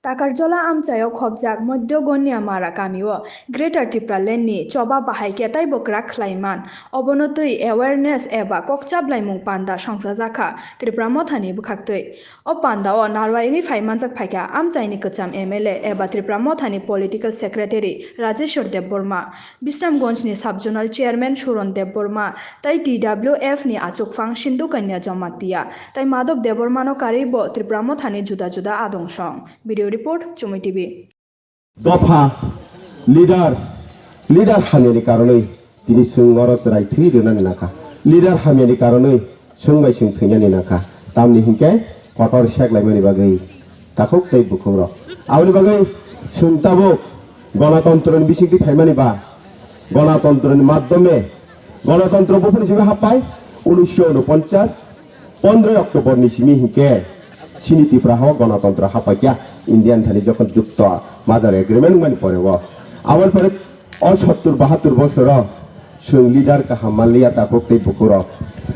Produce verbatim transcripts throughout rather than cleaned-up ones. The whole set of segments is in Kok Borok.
Takarjola amchaio khobjak Madhya Gonya Mara kamio Greater Tipraland ni choba bahai khe taibo kwrak khlai man. Obono twi awareness eba kokchap laimung panda songchajakha Tripura Mothani bwkhaktwi. O pandao narwaiwi phai manjak phaikha amchaini kwcham M L A eba Tripura Mothani Political Secretary Rajeshwar Debbarma, Bisramganj ni Sub Zonal Chairman Suron Debbarma, tai T W F ni achukphang Sindhu Kanya Jamatia, tai Madhav Debbarmano karwi bo Tripura Mothani juda juda adong song. Video report, Chumui T V. Dopha, leader, leader hamyani karonwi tini chwng oro chwrai thwi rwnani nangkha. Leader hamyani karonwi chwng bai chwng thwinani nangkha. Tamni hinkhe kotor seklaimani bagwi takhuk tei bukhukrok. Aboni bagwi chwng tabuk gonotontroni bisingtwi phaimani ba gonotontroni madhyome gonotontro buphuni simi happai unisho unoponchas pondroi October ni simi hinkhe chini Tripura hao gonotontro happaikha Indian thani jokhon jukto major agreement wngmani pore o. Aboni pore o sottur bahattur bosoro chwng leader kaham manliya takhuk tei bukhukrok.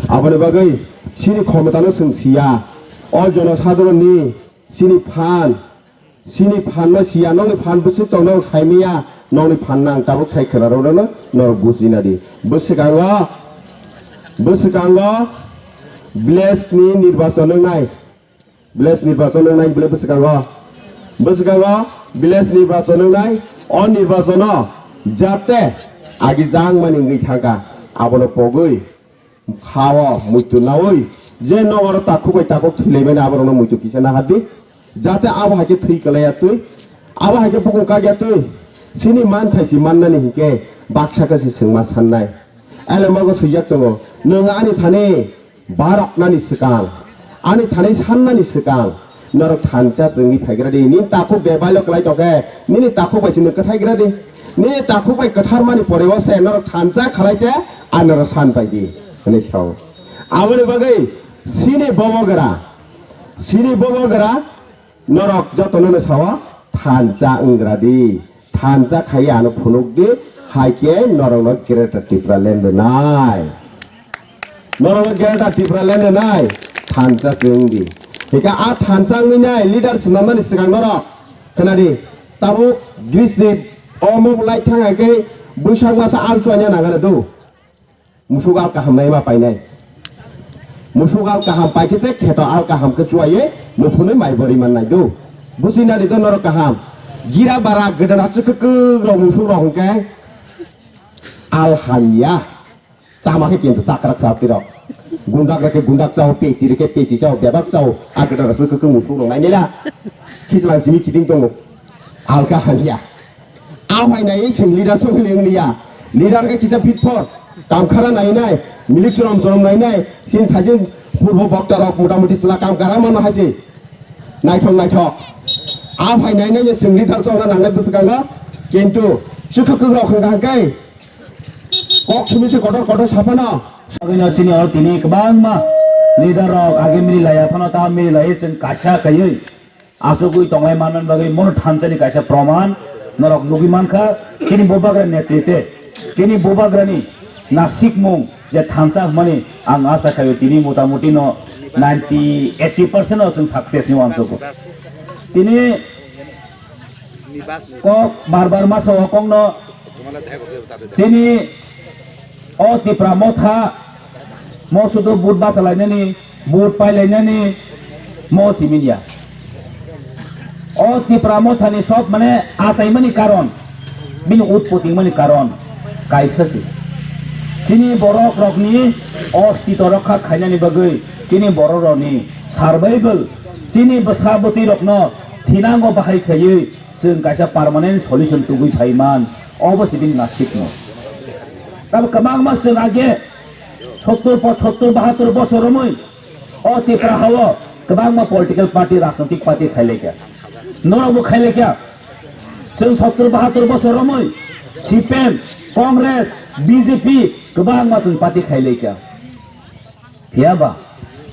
Aboni bagwi chini khomotano chwng siya, o jonosadhoron ni chini phan, chini phan no siya, nokni phan bwswk tong nok saimanya, nokni phan no ang tabuk sai khwnarok no norok bujina di. Bwswkango, bwswkango village ni nirbachon wngnai, village nirbachon wngnai bwle bwswkango, bwswkango village nirbachon wngnai, o nirbachono jate agi jangmani wngwi thangkha, abono pogwi khao muitu naui je nogoro takhuk bai takhuk thwilaimani aborokno muitu kisa nahardi, jate abo hai khe thwi kwlaiya twi, abo hai khe bukung kakya twi, chini manthai si mannani hinkhe baksa khe se chwngma sannai. Elemago swijak tongo, nwng ani thani baroknani swkang, ani thani sannani swkang, norok thansa chwngwi phaigra di, nini takhuk bebailo kwlai tongkhe, nini takhuk bai se nwng kwthaigra di, nini takhuk bai kwtharmani poreo se norok thansa khalai se, a norok san pai di, hwnwi sao. Aboni bagwi chini bobogra, chini bobogra, norok jotono no sao, thansa wnggra di. Thansa khaiya ano phunuk di, hai khe norokno Greater Tipraland rwnai. Norokno Greater Tipraland rwnai, thansa se wng di. Hika a thansa wngwi nai leader swnamnani swkang norok. Khna di, tabuk grisni omo lai thang hai khe bwsak masa al chuanya nangana do. Musuk al kaham naima painai. Musuk al kaham paikhe se kheto al kaham khe chuaiwi muphunwi mai bori mannai do. Buchina di do norok kaham. Gira bara gwdana chwkhwkwk rok musuk rok hwnkhe al hamya. Chama khe kintu chakrak chao tirok. Gundak rok khe gundak chao, pesi rok khe pesi chao, bebak chao. A gwdana chwkhwkwk musuk rok nainila. Khichlang simi kiting tongo. Alka hamya. Aphai nai chwng leader song liya. Leader khe kisa fit for. Kam khara nai nai. Milik chorom chorom nai nai. Sin thajin purbo bokta rok mota moti sla kam kara mano haise. Naithok naithok. Aphai nai nai chwng leader song na nangnai bwswkango. Kintu chwkhwkwk rok hwnkha hwnkhe kok simi se kotor kotor saphano. Abino chini oro tini kwbangma leader rok age mili laya phano ta mili lai chwng kaisa khaiwi. Asugwi tonglai manmani bagwi mono thansani kaisa proman norok nugwi mankha, chini bubagra netrite, chini bubagrani nasikmung je thansa hwnmani ang asa khaio tini motamuti no ninety eighty percent o chwng success ni uansukgo. Tini kok bar bar masa o kokno chini o Tipra Motha mo sudu but basa lainani Vote pailainani mo siminya. O Tipra Mothani sob mane achaimani karon, bini utpoti wngmani karon kaisa se. Chini borok rokni ostito rokha khainani bagwi chini borok rokni survival, chini bwsa bwtwi rokno thinango bahai khaiwi chwng kaisa permanent solution tubui phaiman, obo se bini nasikno. Tamo kwbangma chwng age sottur, pochattur, bahattur bosor romwi o Tipra hao kwbangma political party, rajnotik party khailaikha. Norokbo khailaikha. Chwng sottur, bahattur bosor romwi C P M, Congress, B J P kwbangma chwng party khailaikha. Phiyaba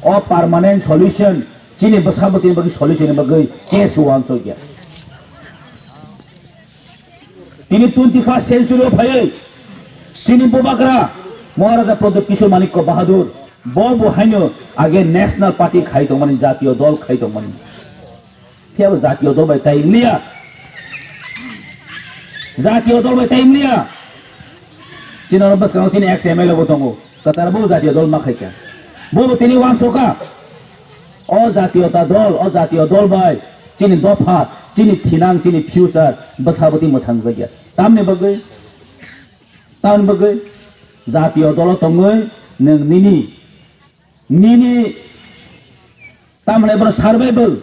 o permanent solution, chini bwsa bwtwini bagwi solution ni bagwi case uansukya. Tini twenty first century o phaiwi chini bubagra Maharaja Pradyut Kishore Manikya Bahadur bo bo haino age national party khai tongmani, jatiyo dol khai tongmani. Phiya bo jatiyo dol bai tai wng liya. Jatiyo dol bai tai wng liya. Chini oro bwskango chini ex M L A bo tongo. Kwchar bo jatiyo dol ma khai kha. Bo bo tini uansukha. O jatiyo ta dol, o jatiyo dol bai chini dopha, chini thinang, chini future bwsa bwtwi mwthang jakya. Tamni bagwi, tamni bagwi jatiyo dolo tongwi nwng nini, nini, tamni bono survival,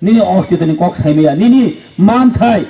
nini ostitoni kok saimaya, nini manthai,